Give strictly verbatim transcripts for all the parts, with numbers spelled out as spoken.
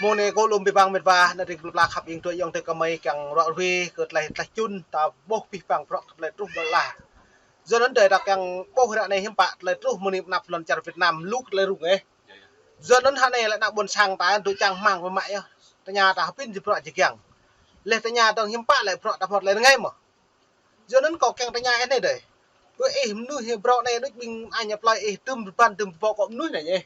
Mơ̆ng anai kâo lŏm abih bang met wa, ană tring plơi pla khăp ing tui ayŏng adơi kơmơi kiăng ră ruai kơ tơlơi tlaih čun, ta ƀuh abih bang bruă kơ tơlơi truh ƀơi lŏn ala. Yua anŭn đơi ta kiăng ƀuh ră anai hiư̆m pă tơlơi truh mơ̆ng anai pơ anăp lŏn čar Việt Nam lu kơ tơlơi rŭng ih. Yua anŭn hă anai lĕ ană ƀôn sang ta dŏ čang rơmang biă mă yơh. Tơña ta hơpin či bruă či kiăng. Laih tơña dơ̆ng hiư̆m pă lĕ bruă ta hmâo tơlơi rơngai mơ̆. Yua anŭn kâo kiăng tơña ih anai đơi. Ƀơi ih mơnuih ih bruă anai đôč ƀing añ plơi ih tơm rơbăn tơm rơbŏ kơ mơnuih anai ih.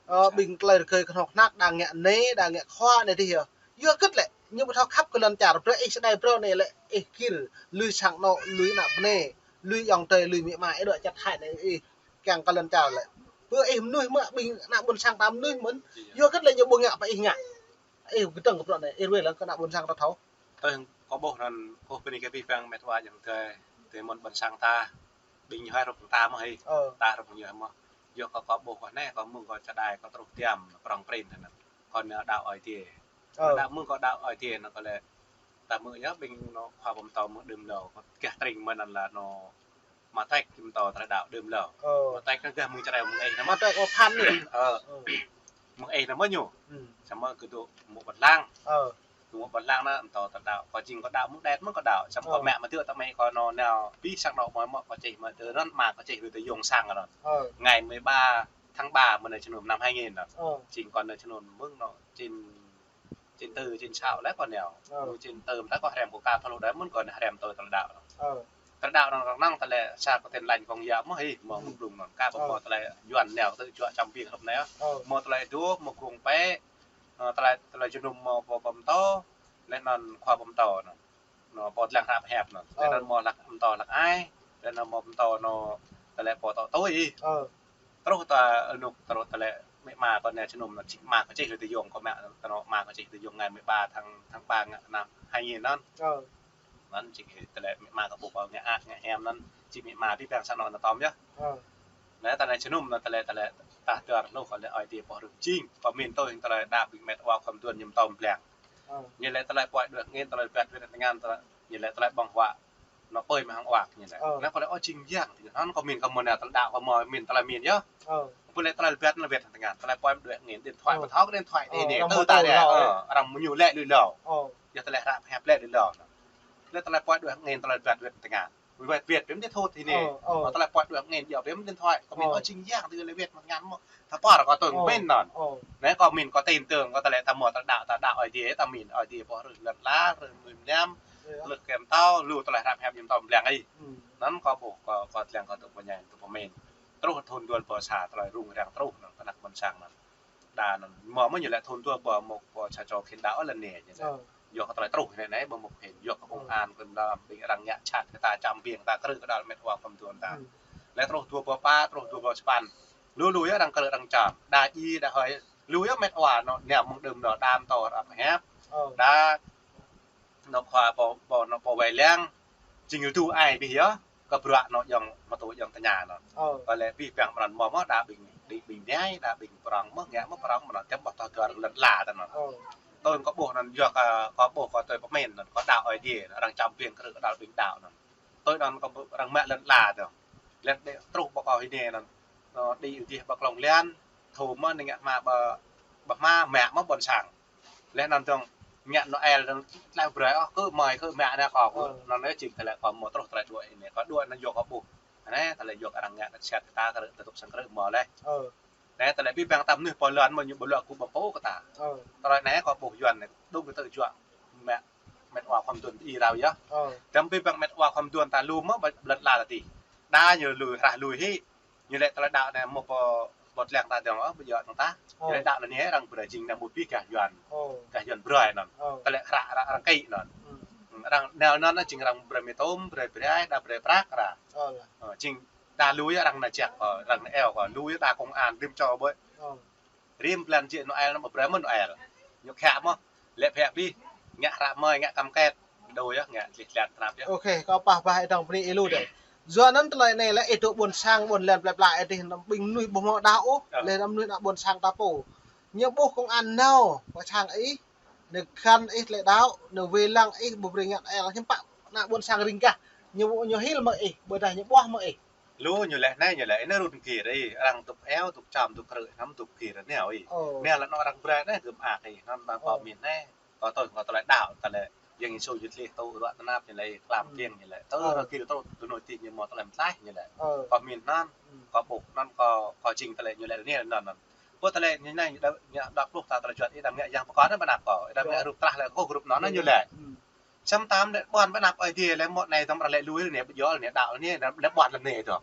Ơ, ƀing tơlơi rơgơi kơnuk kơna đa ngă anai, đa ngă khua anai dih yơh. Yua hơget lĕ, ñu ƀu thâo khăp kơ lŏn čar, brơi ih sơdai bruă anai lĕ, ih gir, lui sang anŏ, lui ană bơnai, lui ayŏng adơi, lui amĭ ama, ih dŏ čăt hai anai ih kiăng kơ lŏn čar lĕ. Ƀơi ih mơnuih mơ̆, ƀing ană ƀôn sang ta mơnuih mơ̆n. Yua hơget lĕ ñu ƀu ngă pơ ih ngă. Ih kơdơ̆ng kơ bruă anai, ih ruai lăng kơ ană ƀôn sang ta thâo. Tơl kâo ƀuh anŭn, kâo bơni kơ abih bang met wa ayŏng adơi, tơl mơ̆n ƀôn sang ta, ƀing ñu hai hrup ta mơ̆ hĭ, ta hrup ñu mơ̆. Yua kơ kâo ƀuh kơ anai, kâo mơ̆ng kâo čơđai, kâo truh tiam, prŏng prin anŭn. Kâo nao đaŏ Ơi Adai. Đaŏ mơ̆ng kâo đaŏ Ơi Adai anŭn kâo lĕ, ta mơ̆ yơh ƀing anŏ khua pơtô mơ̆ đưm lŏ, kâo kiăng tring mơ̆n anŭn lĕ anŏ Mơtĕk ƀing ta tơlơi đaŏ đưm lŏ. Mơtĕk kơ gah mơ̆ng čơreo mơ̆ng ih anŭn mơ̆. Mơtĕk ƀu phăn anai. Mơ̆ng ih anŭn mơ̆ ñu. Samơ̆ kơ dŏ mơ̆ ƀôn lan. Kơ mơ̆ ƀôn lan anŭn ta tơlơi đaŏ. Kâo jing kâo đaŏ mơ̆ng đet mơ̆ kâo đaŏ. Samơ̆ kâo mă mơ̆ tơlơi ta mă kâo nao nao. Abih sang anŏ mơ̆ mơ̆ kâo čih mơ̆ tơl anŭn mă kâo čih lui tơl yŏng sang anŭn. Ngày mười ba tháng ba mơ̆n anai čơnŭm năm hai nghìn anŭn. Jing kâo anai čơnŭm mơ̆ng anŏ čin Čin tư, čin sa lĕ kâo nao. Čin tư mơta kâo hrăm kơ ka thâo lu đơi mơ̆n kâo nao hrăm tui tơlơi đaŏ. Tơlơi đaŏ anŭn răng năng tơlơi sa kơ tin lanh kông ya mơ̆ hĭ mơ̆ mơ̆ng blung anŭn. Ka ƀu mơ̆ tơlơi Yuan nao tơ čuă čăm ƀing hrup anai. Mơ̆ tơlơi dŏ, mơ̆ gong pĕ, tơlơi, tơlơi jơnum mơ̆ pô pơtô, laih anŭn khua pơtô anŭn. Anŭn pô dlăng hră pơhiăp anŭn. Laih anŭn mơ̆ hlăk pơtô hlăk ai, laih anŭn mơ̆ pơtô anŭn tơlơi pô tŏ tui. Truh ta anŭn truh tơlơi mĕ ma kâo nao čơnŭm anŭn čih ma kâo čih lui tơl yŏng kâo mă tơlơi ma kâo čih tơl yŏng ngày mười ba tháng, tháng ba ngă năm hai nghìn anŭn. Anŭn čih tơlơi mĕ ma kâo ƀuh kâo ngă ăt ngă hiam anŭn čih mĕ ma abih bang sang anŏ anŭn tơm yơh. Anai ta nao čơnŭm anŭn tơlơi, tơlơi ta dơ̆ng hluh kơ lĕ Ơi Adai pô rơm jing. Kâo min tui tơlơi đa ƀing met wa khua mơduôn ñu tơm blang. Ñu lĕ tơlơi puai đuaĭ angin, tơlơi rơbat wĕt tơngan, tơlơi, ñu lĕ tơlơi ƀơ̆ng huă. Anŏ pơi mơ̆ng hăng wak ñu lĕ. Anai kâo lĕ ơ jing yang. Anŭn kâo min kâo mơ̆ nao tơlơi đaŏ kâo mơ̆ min tơlơi min yơh. Ƀu lĕ tơlơi rơbat anŭn wĕt tơngan. Tơlơi puai đuaĭ angin, điện thoại, ƀu thâo kơ điện thoại anai anai. Tơ ta anai. Arăng mơ̆ ñu lĕ lui lŏ. Yua tơlơi hră pơhiăp lĕ lui lŏ. Lĕ tơlơi puai đuaĭ angin, tơlơi rơbat wĕt tơngan. Wĕt wĕt pĕm điện thoại anai. Tơlơi puai đuaĭ angin, yua pĕm điện thoại. Kâo min ơ jing yang tơlơi wĕt mơ̆ng tơngan mơ̆. Ta pơr kâo tui min anŭn. Anai kâo min kâo tin tưởng kơ tơlơi ta mơ̆ ta đaŏ, ta đaŏ Ơi Adai, ta min Ơi Adai pô rơh lŏn ala, rơh mơnuih mơnam. Lơh kem tao, lu tơlơi hră pơhiăp ñu tơm blang ih. Anŭn kâo ƀuh, kâo, kâo dlăng kâo tŭ pơñai, tŭ pơmin. Truh thun dua rơbâo sa tơlơi rŭng răng truh anŭn kơ ană ƀôn sang anŭn. Đa anŭn mơ̆ mơ̆ ñu lĕ thun dua rơbâo mơ̆ pô sa čô khĭn đaŏ lĕ anai ñu lĕ. Yua kơ tơlơi truh anai anai ƀu mơ̆ khĭn, yua kơ công an kơ đa ƀing arăng ngă čat kơ ta čăm ƀing ta krư̆ kơ đa met wa khua mơduôn ta. Lĕ truh dua rơbâo pă, truh dua rơbâo sapăn. Lu lu yơh arăng krư̆ arăng čăm. Đa djai, đa hơi. Lu yơh met wa anŭn nao mơ̆ng đưm anŭn đa pơtô hră pơhiăp. Đa anŏ khua pô, pô, anŏ pô wai lăng. Jing lu ai abih yơh. Kơ bruă anŏ ayŏng mơtô ayŏng tơña anŭn. Kơ lĕ abih bang mơnăn mơ̆ mơ̆ đa ƀing, ƀing, ƀing anai, đa ƀing prŏng mơ̆, ngă mơ̆ prŏng mơnăn tơm ƀuh tơlơi gơ̆ lŏn ala tơ anŭn. Tui kâo ƀuh anŭn yua kơ, kâo ƀuh kâo tui pơmin anŭn, kâo đaŏ Ơi Adai, arăng čăm ƀing krư̆ kơ đa ƀing đaŏ anŭn. Tui anŭn kâo ƀuh arăng mă lŏn ala tơ. Lĕ đe truh ƀơi kâo hĭ anai anŭn. Anŏ đĭ ư dih ƀơi klông lan, thâo mơ̆ anai ngă hma ƀơi, ƀơi hma mă mơ̆ ƀôn sang. Laih anŭn dơ̆ng ngă Noel dơ̆ng tlaih brơi ôh kơ mơi kơ mă anai kâo kơ. Anŭn anai jing tơlơi kâo mơ̆ truh tơlơi đuaĭ anai. Kâo đuaĭ anŭn yua kâo ƀuh. Anai tơlơi yua kơ arăng ngă kơ siat kơ ta kơ tơtup sang krư̆ mơ̆ lĕ. Anai tơlơi abih bang ta mơnuih pô lŏn mơ̆ ñu ƀu lŏ kơ ƀơ̆ng pô kơ ta. Tơlơi anai kâo ƀuh Yuan anai. Đŭng kơ tơjuă mă met wa khua mơduôn ih rao yơh. Tơm abih bang met wa khua mơduôn ta lu mơ̆ ƀơi lŏn ala ta dih. Đa ñu lui hrah lui hĭ. Ñu lĕ tơlơi đaŏ anai mơ̆ pô, pô dlăng ta dơ̆ng ôh, ƀu djơ̆ dơ̆ng tah. Ñu lĕ đaŏ anai arăng brơi jing anai mơ̆ abih gah Yuan. Gah Yuan brơi anŭn. Tơlơi hră, hră arăng kĭ anŭn. Arăng nao anŭn jing arăng brơi mì tôm, brơi brai, đa brơi prăk ra. Ơ, jing đa lu yơh arăng nao jak kơ, arăng nao eo kơ, lu yơh đa công an rĭm čô ƀơi. Rĭm blan jĕ Noel anŭn ƀu brơi mơ̆n Noel. Ñu khă mơ̆. Lĕ phe abih. Ngă hră mơi, ngă cam kết. Đôč yơh, ngă lih lan tơnap yơh. Ôkê, kâo pah bah ih dơ̆ng bơni ih lu đơi. Yua anŭn tơlơi anai lĕ ih dŏ ƀôn sang, ƀôn lan plơi pla ih dih anŭn ƀing mơnuih ƀu hmâo đaŏ ôh, laih anŭn mơnuih ană ƀôn sang ta pô. Ñu ƀuh công an nao, pơ sang ih, ñu găn ih tơlơi đaŏ, ñu wai lăng ih ƀu brơi ngă Noel, hiư̆m pă ană ƀôn sang ring gah, ñu, ñu hil mơ̆ ih, ƀôdah ñu ƀuah mơ̆ ih. Lu ñu lĕ anai, ñu lĕ anai run kir ih, arăng tŭk eo, tŭk čăm, tŭk krư̆, năm tŭk kir anai ih. Ơ. Anai lĕ anŏ arăng brơi anai gơ̆ mơak ih, năm arăng pơmĭn anai. Kâo tui kâo tơlơi đaŏ, ta lĕ Yang Yêsu ñu tlih tŭ ruă tơnap ñu lĕ, klam kiăng ñu lĕ. Tơ rơkir tŭ tơnui tih ñu mơ̆ tơlơi mơtlaih ñu lĕ. Kâo pơmĭn anŭn, kâo ƀuh anŭn, kâo, kâo jing ta lĕ ñu lĕ anai anŭn anŭn. Ƀu ta lĕ ñu anai, ñu đa, ñu đa pluh ta tơlơi juăt, ih đăm ngă yang pơkŏn anai ƀơi anăp kâo, ih đăm ngă rup trah lĕ, kâo rup anŭn anŭn ñu lĕ. Samơ̆ tam lĕ ƀuăn ƀơi anăp Aê Diê lĕ mơ̆ anai tơm arăng lĕ lui anai, ƀu djơ̆ anai, đaŏ anai, lĕ ƀuăn lĕ anai dŏ.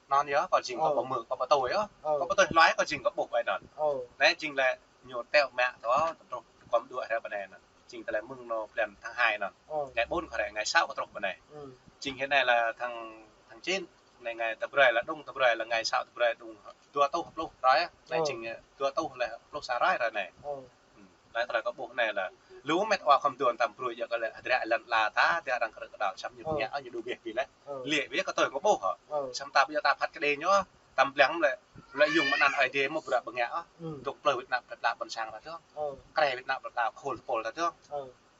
Anŭn yơh, kâo jing kâo ƀu hmư̆, kâo ƀu tui yơh. Kâo ƀu tui hluai, kâo jing kâo ƀuh ƀơi anŭn. Anai jing lĕ ñu teo mă tơ, tơdruh kâo mơduă hrơi ƀơi anai anŭn. Jing ta lĕ mơ̆ng anŏ blan tháng hai anŭn. Ngày bốn kâo rai, ngày sáu kâo truh ƀơi anai. Jing hơnai lĕ tháng, tháng chín, anai ngày ta brơi lĕ đŭng, ta brơi lĕ ngày sáu ta brơi đŭng dua rơtuh pluh hrơi. Anai jing dua rơtuh lĕ pluh sa hrơi hrơi anai. Anai tơlơi kâo ƀuh anai lĕ lu mĕt wa khŏm tuan tam brơi yơh kơ lĕ hơdră lăn ala ta, ta arăng krư̆ kơdâo, samơ̆ ñu ngă, ñu đu bĕ ƀi lĕ. Liĕ ƀiă kâo tui kâo ƀuh hă. Samơ̆ ta ƀu djơ̆ ta phat kơđi ñu, tam blang lĕ, lĕ yŭng mơnăn Aê Diê mơ̆ bruă ƀu ngă ôh. Tŭk plơi wĭt năp plơi pla ƀôn sang ta dơ̆ng. Krĕ wĭt năp plơi pla khul tơpul ta dơ̆ng.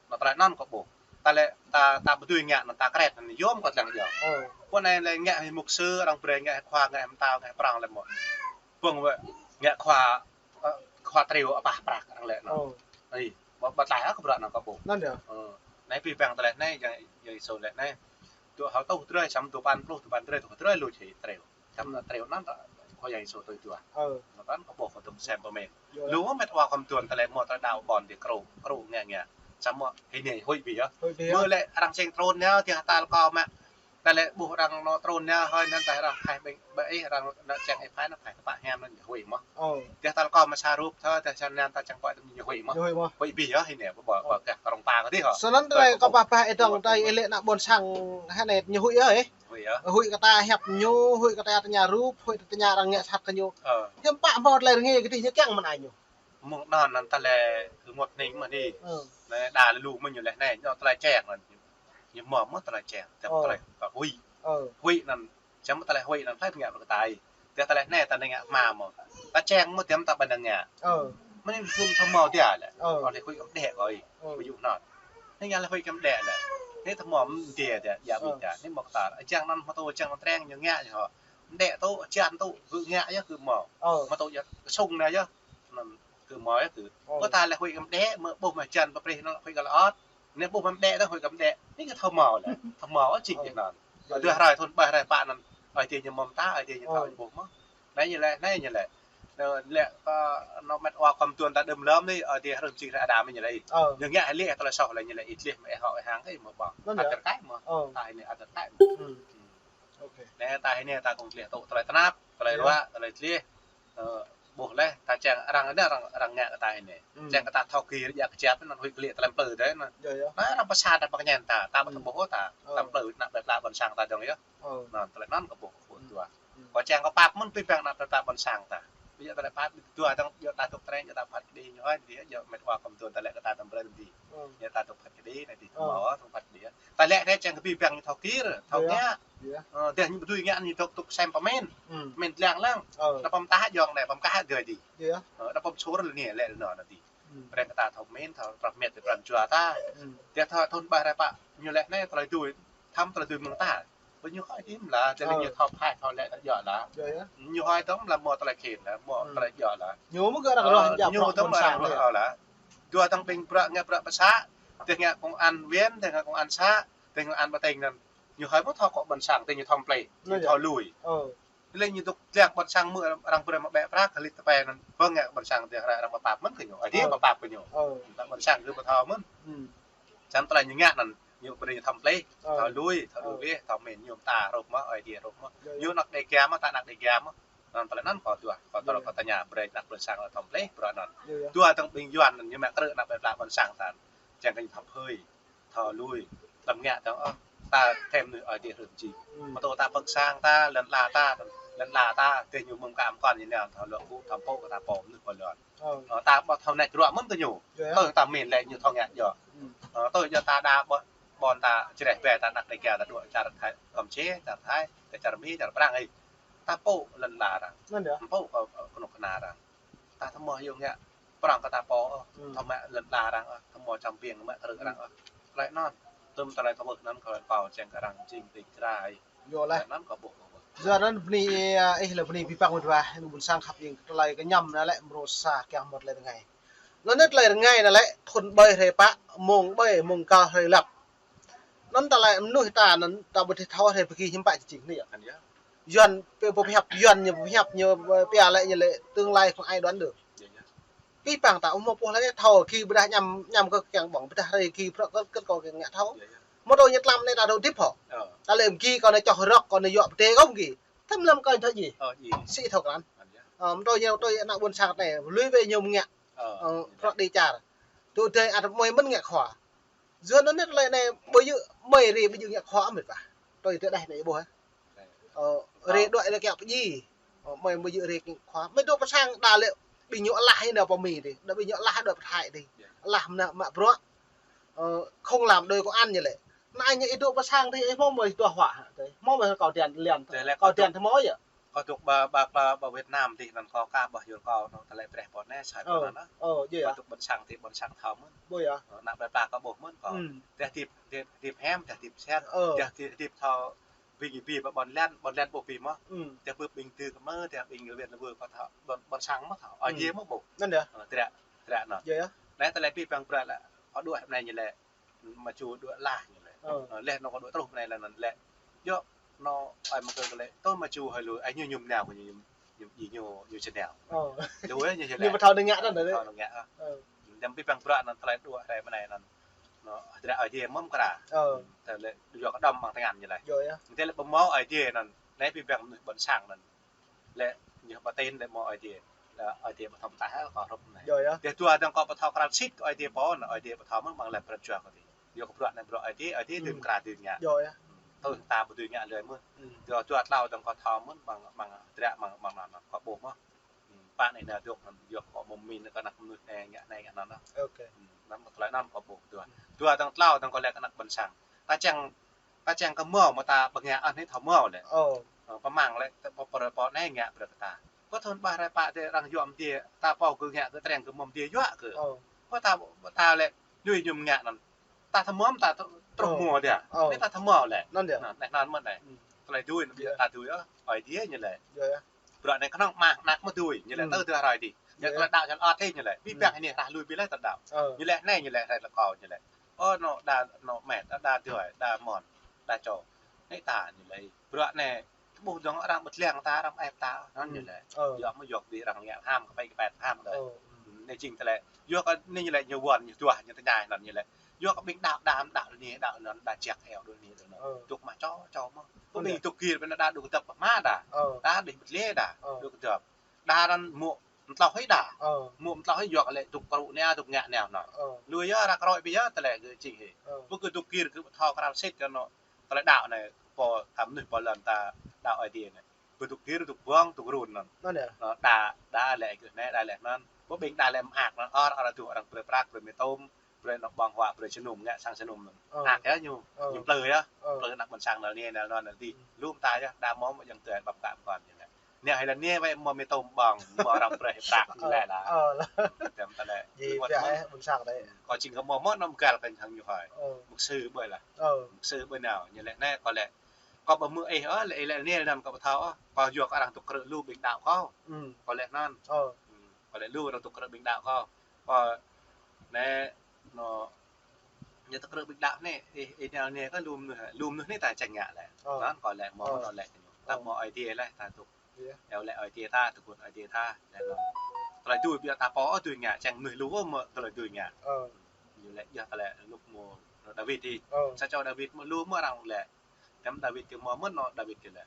Anŭn tơlơi anŭn kâo ƀuh. Ta lĕ ta, ta ƀu dưi ngă anŭn ta krĕ anŭn yôm kâo lăng yơh. Pô anai lĕ ngă hĭ mục sư, arăng brơi ngă hĭ khua, ngă hĭ mtao, ngă hĭ prăng lĕ mơ̆. Pô wĕ ngă khua, ơ, khua triu apah prăk arăng lĕ anŭn. Ih, ƀu, ƀu tlaih ôh kơ bruă anŭn kâo ƀuh. Anŭn yơh. Anai ƀĭ ƀăng tơlơi anai, Yang, Yang Yêsu lĕ anai. Dua rơtuh hrơi, samơ̆ dua păn pluh, dua păn hrơi, dua hrơi lui čĭ triu. Samơ̆ triu anŭn ta, kâo Yang Yêsu tui dua. Anŭn kâo ƀuh kâo tŭm sem pơmĭn. Lu mĕt wa khŏm tuan ta lĕ mơ̆ ta đaŏ ƀôn dih krư̆, krư̆ ngă ngă. Samơ̆ hĭ anai huĭ ƀiă yơh. Mơ̆ lĕ arăng čeng trôn anai, tiah tal kâo mă. Ta lĕ ƀuh arăng anŏ trôn anai, hơi anŭn ta arăng khai ƀing, ƀing ih arăng anŏ čeng ih phai anŭn phai tơpă hiam anŭn huĭ mơ̆. Tiah tal kâo mă sa rup thơ, tiah čang anŭn ta čang pơ̆ anŭn huĭ mơ̆. Huĭ ƀiă yơh hĭ anai, ƀu, ƀu, ƀu kah kơ rŏng pă kơ dih hă. Snăn tơlơi kâo pơpă ih dơ̆ng ta ih lĕ anăp ƀôn sang, hơnai ñu huĭ yơh ih. Huĭ yơh. Huĭ kơ ta hiăp ñu, huĭ kơ ta tơña rup, huĭ kơ ta tơña arăng ngă sat kơ ñu. Hiư̆m pă hmâo tơlơi rơngiă kơ dih ñu kiăng mơ̆n ai ñu. Mơ̆ng anŭn anŭn ta lĕ kơ mŭt ning mơ̆n dih. Anai đa lu mơ̆n ñu lĕ anai, ñu tơlơi čeng anŭn. Ñu mơ̆ mơ̆ tơlơi čeng, tơm tơlơi ta huĭ. Huĭ anŭn, čang mơ̆ tơlơi huĭ anŭn, tơlơi ngă bruă kơ ta ih. Tiah tơlơi anai ta ngă hmua mơ̆. Ta čeng mơ̆ tiăm ta ƀu ngă. Mơ̆ anai hmâo tơlơi mơ̆ tiah lĕ. Ơ, lĕ huĭ kơ mơdĕ kâo ih. Ơ. Ƀu yŭ anŭn. Anai ngă lĕ huĭ kơ mơdĕ lĕ. Anai tơmơ̆ mơdĕ tiah, ya ƀu tiah. Anai mơ̆ kơ ta. Čang anŭn hmâo tơlơi čang anŭn treng ñu ngă ñu hŏ. Mơdĕ tŭ, čan tŭ, gơ̆ ngă yơh gơ̆ hmâo. Hmâo tơlơi yơh, sung anai yơh. Anŭn gơ̆ hmâo yơh gơ̆. Ơ. Ƀu ta lĕ huĭ kơ mơdĕ, mơ̆ ƀuh mơ̆ čan pơprih anŭn huĭ kơ lŏt. Anai ƀuh mă mơdĕ dơ̆ng huĭ kơ mơdĕ. Anai kơ thâo hmâo lĕ. Thâo hmâo ôh jing kơ anŭn. Ơ. Dua hrơi thŭn ƀai hrơi pă anŭn. Ơi Adai ñu mơ̆ ta, Ơi Adai ñu thâo ñu ƀuh mơ̆. Anai ñu lĕ, anai ñu lĕ. Anŭn lĕ kơ anŏ mĕt wa khŏm tuan ta đưm lơm anai, Ơi Adai hrŏm jing hrơi Adam ñu lĕ. Ơ. Ñu ngă lĕ tơlơi soh lĕ ñu lĕ ih tlih mă ih hŏ ih hăng kơ ih mơ̆ ƀơ̆ng. Anŭn yơh. Adơr kaĭ mơ̆. Ơ. Ta anai adơr kaĭ mơ̆. Anai ta anai ta kông tlih tŭ tơlơi tơnap, tơlơi ruă, tơlơi tlih. Ơ, ƀuh lĕ, ta čang arăng anai arăng, arăng ngă kơ ta anai. Čang kơ ta thâo kir, djă kơjăp, anŭn huĭ kơ lĕ tơlơi plư dih anŭn. Anai arăng pơsat ta pơkơñen ta, ta ƀu thâo ƀuh ta, ta plư anăp plơi pla ƀôn sang ta dơ̆ng yơh. Anŭn, tơlơi anŭn kâo ƀuh kơ ƀuh dua. Kâo čang kâo pap mơ̆n ƀĭ ƀăng anăp plơi pla ƀôn sang ta. Ƀu djơ̆ tơlơi pap dua dơ̆ng, djơ̆ ta tŭk treng, djơ̆ ta phat kơđi ñu hơi, djơ̆ mĕt wa khŏm tuan ta lĕ kơ ta tơm brơi dih. Djơ̆ ta tŭk phat kơđi anai dih, thâo mơ̆, tŭk phat kơđi. Ta lĕ anai čang kơ ƀĭ ƀăng ñu thâo kir, thâo ngă. Ơ, dih ñu ƀu dưi ngă ñu tŭk, tŭk sem pơmĭn. Pơmĭn lăng lăng. Anŭn pơm tah jŏng anai, pơm kah dih dih. Anŭn pơm sur lĕ anai, lĕ anŭn dih. Brơi kơ ta thâo pơmĭn, thâo prăp met, prăp jua ta. Dih thâo thŭn ƀai hrơi pă, ñu lĕ anai tơlơi dưi, thăm tơlơi dưi mơ̆ng ta. Ƀu ñu hơi tim lah, tơlơi ñu thâo phai, thâo lĕ ta djơ̆ lah. Ñu hơi tơm lah mơ̆ tơlơi khĭn lah, mơ̆ tơlơi djơ̆ lah. Ñu mơ̆ gơ̆ arăng rŏh, ñu tơm arăng rŏh lah. Dua tơ̆ng ƀing bruă ngă bruă pơsă, dih ngă công an viên, dih ngă công an xã, dih ngă công an ƀă têng anŭn. Ñu hơi mơ̆ thâo kơ ƀôn sang, dih ñu thâo plei, ñu thâo lui. Lĕ ñu tŭk tlăng ƀôn sang mơ̆ arăng brơi mă ƀĕ prăk, hơlĭt tơpai anŭn, ƀơ̆ng ngă ƀôn sang dih hrơi arăng pơpap mơ̆n kơ ñu. Ơi Adai pơpap kơ ñu. Ƀôn sang gơ̆ ƀu thâo mơ̆n. Čang tơlơi ñu ngă anŭn, ñu brơi ñu thâo plei, thâo lui, thâo lui, thâo pơmĭn ñu ta hrup mơ̆, Ơi Adai hrup mơ̆. Ñu anăp Dêga mơ̆, ta anăp Dêga mơ̆. Anŭn tơlơi anŭn kâo dua, kâo tơlơi kâo tơña brơi anăp ƀôn sang thâo plei, bruă anŭn. Dua tơ̆ng ƀing Yuan anŭn ñu mă krư̆ anăp plơi pla ƀôn sang ta. Čang kơ ñu thâo phơi. Thâo lui, tơm ngă tơ̆ng ôh, ta thêm anai Ơi Adai hrŏm jing. Mơ̆ tơl ta pơ̆ng sang ta, lŏn ala ta, lŏn ala ta, dih ñu mơ̆ng kam kon ñu nao, thâo luă gŭ, thâo pô kơ ta pô mơnuih pô lŏn. Ơ, ta ƀu thâo nač ruă mơ̆n kơ ñu. Tơl ta pơmĭn lĕ ñu thâo ngă djơ̆. Ơ, tơl djơ̆ ta đa ƀu, ƀôn ta čơreh ƀe ta anăp Dêga ta dŏ čar Thái, Kampuchia, čar Thái, čar Mi, čar Prang ih. Ta pô lŏn ala arăng. Pô kơ, kơ kơnuk kơna arăng. Ta thâo mơ̆ yua ngă prong kơ ta pô, thâo mă lŏn ala arăng, thâo mơ̆ čăm ƀing mă krư̆ arăng. Tơlơi anŭn, tơm tơlơi kâo ƀuh anŭn kâo pô čang kơ arăng jing ding čra ih. Tơlơi anŭn kâo ƀuh kâo ƀuh. Yua anŭn bơni, ơ, ih lĕ bơni abih bang mơ̆n wa, ơ, ƀôn sang khăp ing tơlơi kơ ñăm anai lĕ mrô sa kiăng mơ̆t tơlơi rơngai. Anŭn anai tơlơi rơngai anai lĕ thun ƀơi hrơi pă, mông ƀơi, mông kal hrơi lăp. Anŭn tơlơi mơnuih ta anŭn ta ƀu thâo hrơi pơgi hiư̆m pă jing anai yơh. Yuan pơ-, pơhiăp, Yuan ñu pơhiăp ñu, ơ, pia lĕ ñu lĕ tương lai không ai đoán được. Abih bang ta ƀu hmâo pô hlơi thâo, gih ƀôdah ñăm, ñăm kơ kiăng ƀơ̆ng, ƀôdah hrơi gih prŏk kơ, kơ kâo kiăng ngă thâo. Mơ̆ tơlơi ñu tlam anai ta dŏ hơdip hŏ. Ta lĕ gih kâo anai čoh rơ̆k, kâo anai yua pơdai kâo gih. Tơm lăm kâo thâo djơ̆. Sĭ thâo krăn. Ơ, mơ̆ tơlơi ñu, tơlơi ană ƀôn sang anai, lui wai ñu ngă. Ơ, prŏk đĭ čar. Tŭ đơi ăt mơi mơ̆n ngă khua. Yua anŭn anai tơlơi anai ƀu djơ̆ mơi rĭ ƀu djơ̆ ngă khua mơ̆n wa. Tơlơi tơ đeh anai ƀuh. Ơ, rĭ đuaĭ lĕ kiăng pơdjai. Ơ, mơi ƀu djơ̆ rĭ ngă khua. Mơi dŏ pơ sang đa lĕ ƀing ñu alah ih nao pơ Mi dih. Đa ƀing ñu alah đuaĭ pơ Thái dih. Alah mơnă mă bruă. Ơ, không làm đôi công ăn ñu lĕ. Anai ñu ih dŏ pơ sang dih, ih hmâo mơi tuah huă. Hmâo mơi kâo tian lian. Kâo tian tơmơi yơh. Kâo dŏ ƀă, ƀă, ƀă, ƀă Việt Nam dih anŭn kâo ka ƀuh yua kâo anŭn tơlơi brơi pô anai sai pơ anŭn. Ơ, yơh. Kâo dŏ ƀôn sang dih ƀôn sang thâo mơ̆n. Ƀuh yơh. Ơ, ană plơi pla kâo ƀuh mơ̆n kâo. Tơdah hơdip, hơdip, hơdip hiam, tơdah hơdip sĕt, tơdah hơdip, hơdip thâo ƀing ih ƀi ƀă ƀôn lan, ƀôn lan ƀuh ƀi mơ̆n. Tơdah ƀing tơ̆ kơ mơi, tơdah ƀing Việt Nam ƀuh kâo thâo ƀôn, ƀôn sang mơ̆n thâo. Ơi yơh mơ̆n ƀuh. Anŭn yơh. Ơ, tơdah, tơdah anŭn. Yơh yơh. Anai tơlơi abih bang bruă lĕ, kâo dŏ hơmâo anai ñu lĕ. Mă ču dŏ lah ñu lĕ. Ơ. Ơ, lĕ anŭn kâo dŏ truh anai lĕ anŭn lĕ. Yua anŭn ơi mă kơ lĕ. Tơl mă ču hơi lu, ơi ñu ñu mơnao kơ ñu, ñu, ñu, ñu, ñu čơnao. Ơ. Lu ơi ñu čơnao. Ñu ƀu thâo đơ̆ng ngă anŭn lĕ. Thâo đơ̆ng ngă, ơ. Ơ. Anŭn abih bang bruă anŭn tơlơi dŏ hrơi mơnai anŭn. Anŭn hơdră Ơi Adai mơ̆n kra. Ơ. Tơlơi yua kơ đăm ƀăng tơngan ñu lĕ. Yua yơh. Tơlơi ƀu hmâo Ơi Adai anŭn. Anai abih bang mơnuih ƀôn sang anŭn. Lĕ ñu ƀu tin lĕ hmâo Ơi Adai. Lĕ Ơi Adai ƀu thâo pơtah kơ hrup anai. Yơh yơh. Tơdah dua dơ̆ng kâo ƀu thâo krăn sĭt kơ Ơi Adai pô anŭn, Ơi Adai ƀu thâo mơ̆n ƀăng lĕ pran jua kâo dih. Yua kơ bruă anai bruă Ơi Adai, Ơi Adai dưi mơkra dưi ngă. Yơh yơh. Tui ta ƀu dưi ngă lơi mơ̆n. Dua dua tlâo dơ̆ng kâo thâo mơ̆n ƀăng, ƀăng hơdră ƀăng, ƀăng anŭn kâo ƀuh mơ̆n. Pă anai nao dŏ anŭn yua kơ kâo mơ̆ min kơ anăp mơnuih anai ngă anai ngă anŭn. Dua dơ̆ng tlâo dơ̆ng kâo ƀuh dua. Dua dơ̆ng tlâo dơ̆ng kâo lĕ kơ anăp ƀôn sang. Ta čang ta čang kơ hmâo mơ̆ ta ƀu ngă ôh anai thâo hmâo lĕ. Ơ. Ơ, pơmang lĕ, ta pơ, pơ, pơ anai ngă brơi kơ ta. Kơ thun ƀă hrơi pă tơdah arăng yua mơ̆ dih, ta pô kơ ngă kơ tơreng kơ hmâo mơ̆ dih yua kơ. Ơ. Kơ ta, ta lĕ, lui ñu ngă anŭn. Ta thâo hmâo ta tơ-, truh hmâo dih. Ơ. Anai ta thâo hmâo lĕ. Anŭn dih. Anŭn, anai anŭn mơ̆n anai. Tơlơi dưi anŭn ƀiă ta dưi ôh, Ơi Adai ñu lĕ. Bruă anai kơnơ̆ng mă, anăp mơ̆ dưi, ñu lĕ tơ tơlơi hrơi dih. Ñu tơlơi đaŏ čăn ăt hĭ ñu lĕ. Abih bang anai hrah lui ƀiă lĕ tơlơi đaŏ. Ñu lĕ anai ñu lĕ hrơi lĕ kâo ñu lĕ. Ơ, anŭn đa, anŭn met, đa, đa djuai, đa mơ̆n, đa čô. Anai ta ñu lĕ. Bruă anai, tơƀuh dơ̆ng arăng ƀu lăng ta, arăng ĕp ta, anŭn ñu lĕ. Yua mơ̆ yua kơ ƀing arăng ngă ham, kơ ƀai kơ ƀai ham đơi. Anai jing tơlơi. Yua kơ anai ñu lĕ ñu wơ̆n, ñu duah, ñu tơña anŭn ñu lĕ. Yua kơ ƀing đaŏ, đaŏ, đaŏ anai, đaŏ anŭn, đa jăk heo đơi anai, đaŏ anŭn. Dŏ mă čô, čô mơ̆n. Kơ ƀing dŏ gir, ƀing đa dŏ kơdŏp mă đa. Đa đih ƀu lĕ đa, dŏ kơdŏp. Đa anŭn mơ̆ mơtlâo hĭ đa. Ơ. Mơ̆ mơtlâo hĭ yua kơ lĕ dŏ kru anai, dŏ ngă anai anŭn. Ơ. Lui yơh, ră kơ roi ƀiă yơh, tơlơi kơ jing hĭ. Ơ. Ƀu kơ dŏ gir kơ ƀu thâo krăn sĭt kơ anŭn. Tơlơi đaŏ anai, pô, ta mơnuih pô lŏn ta đaŏ Ơi Adai anai. Ƀu dŏ gir, dŏ buang, dŏ run anŭn. Anŭn yơh. Anŭn đa, đa lĕ kơ anai, đa lĕ anŭn. Ƀu ƀing đa lĕ mơak anŭn, ơ̆, ơ̆, dŏ arăng brơi prăk, brơi mơtôm. Brơi anŏ ƀơ̆ng huă, brơi jơnum, ngă sang jơnum anŭn. Ơ. Ăt yơh ñu, ơ, ñu plư yơh. Ơ. Plư anăp ƀôn sang anai, anai, anai, anai, anai. Lŏm ta yơh, đa mơ̆ mơ̆ yang tui ƀăm kă mơkŏn ñu lĕ. Anai hơi lĕ anai wơ̆t mơ̆ mơtôm ƀơ̆ng, mơ̆ arăng brơi prăk ñu lĕ đa. Ơ. Tơm ta lĕ. Jing wơ̆t pia mơ̆n, ơ, ƀôn sang đơi. Kâo jing kơ mơ̆ mơ̆ anŏ mơgal kơ hăng ñu hơi. Ơ. Mục sư ƀơi lah. Ơ. Mục sư ƀơi nao, ñu lĕ anai kâo lĕ. Kâo ƀu hmư̆ ih ôh, lĕ ih lĕ anai anŭn kâo ƀu thâo ôh. Kâo yua kơ arăng dŏ krư̆ lu ƀing đaŏ kâo. Kâo lĕ anŭn. Ơ. Kâo lĕ lu arăng dŏ krư̆ ƀing đaŏ kâo. Kâo anai, anŏ, ñu dŏ krư̆ ƀing đaŏ anai, ih, ih nao anai kơ lu mơnuih, lu mơnuih anai ta čang ngă lĕ. Ơ. Anŭn kâo lĕ hmâo, ơ, anŭn lĕ kơ ñu. Ta hmâo Ơi Adai lĕ, ta dŏ. Yơh. Yua lĕ Ơi Adai ta, tơguan Ơi Adai ta, lĕ anŭn. Tơlơi dưi ƀiă ta pô ôh dưi ngă, čang mơnuih lu ôh mơ̆ tơlơi dưi ngă. Ơ. Ñu lĕ yơh tơlơi anŭn mơ̆ Dawid dih. Ơ. Sa čô Dawid mơ̆ lu mơ̆ arăng lĕ. Tơm Dawid kơ mơ̆ mơ̆n anŏ Dawid kơ lĕ.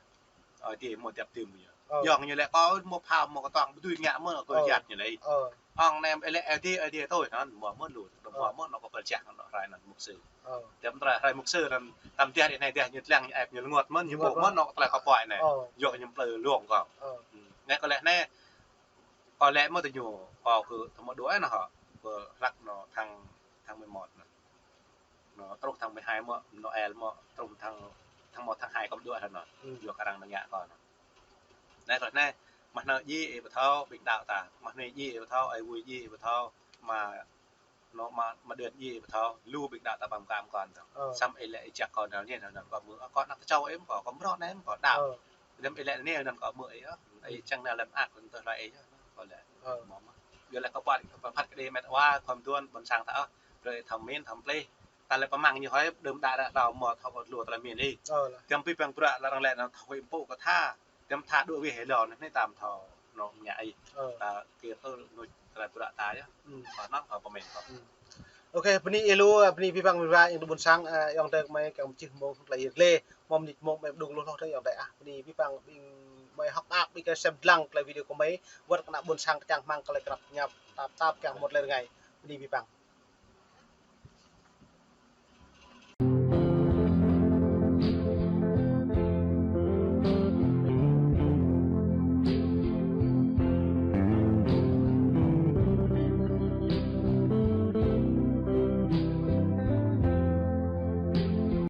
Ơ, Ơi Adai mơ̆ djŏp tơm ñu. Ơ. Yua ñu lĕ kâo mơ̆ phao mơ̆ kơtuang ƀu dưi ngă mơ̆n kơ, ơ, yat ñu lĕ. Ơ. Ong nem lĕ Ơi Adai, Ơi Adai tui anŭn mơ̆ mơ̆n lu. Ơ. Mơ̆ mơ̆n anŏ kâo pơčah anŏ hrơi anŭn mục sư. Ơ. Tơm tơlơi hrơi mục sư anŭn tơm tơdah anai tơdah ñu lăng ñu ĕp ñu lơngot mơ̆n ñu ƀuh mơ̆n anŏ tơlơi kâo pơhiăp anai. Ơ. Yua ñu plư lông kâo. Ơ. Anai kâo lĕ anai. Kâo lĕ mơ̆ tơ ñu, kâo kơ tơmơ̆ đuaĭ anŭn hŏ. Kơ hlăk anŏ tháng, tháng mười một anŭn. Anŏ truh tháng mười hai mơ̆, Noel mơ̆, truh tháng, tháng một tháng hai kâo đuaĭ hă anŭn. Yua kơ arăng ngă kâo anŭn. Anai kâo lĕ anai, mơ̆ anai djai ih ƀu thâo ƀing đaŏ ta, mơ̆ anai djai ih ƀu thâo, ơi Vui djai ih ƀu thâo, mơ̆ anŏ mơ̆, mơ̆ Đơn djai ih ƀu thâo, lu ƀing đaŏ ta ƀăm kă mơkŏn tơ̆. Ơ. Săm ih lĕ ih jak kâo anai anŭn, anŭn kâo hmư̆, kâo anăp tơčô ih mơ̆ kâo, kâo mrô anai mơ̆ kâo đaŏ. Ơ. Lăm ih lĕ anai anŭn kâo mơ̆ ih yơh. Ih čang anai lăm ak anŭn tơlơi ih yơh. Kâo lĕ mơ̆ mơ̆. Yua lĕ kâo ƀuh kơ phat kơ đe met wa khom duôn ƀôn sang ta ôh. Brơi thâo min thâo plih. Ta lĕ pơmang ñu hơi đơm đă đă đao mơ̆ thâo kơ lu tơlơi min ih. Ơ, lah. Tơm pi păng bruă lă arăng lĕ anŭn thâo huĭ mpŭ kơ tha. Tơm tha đuaĭ wih hơlâo anai tam thâo anŭn ñă ih. Ơ. Ta kir tơ anŭn tơlơi bruă ta yơh. Hmm. Kâo anŭn kâo pơmin kâo. Hmm. Ôkê, bơni ih lu, bơni abih bang mơ̆ng wa ayŏng adơi ƀôn sang, ơ, ayŏng adơi kơmơi kiăng mơčih mơ̆ng tơlơi yơr glê, mơ̆ng mơnit mơ̆ng mĕp đung lu hloh adơi ayŏng adơi ah. Bơni abih bang ƀing mơi hơ̆k mơak, ƀing kơ sem dlăng tơlơi video kơmơi, wơ̆t kơ ană ƀôn sang kơčang hmang kơ lĕ krăp ñăp, tap tap kiăng mŭt lĕ rơngai. Bơni abih bang.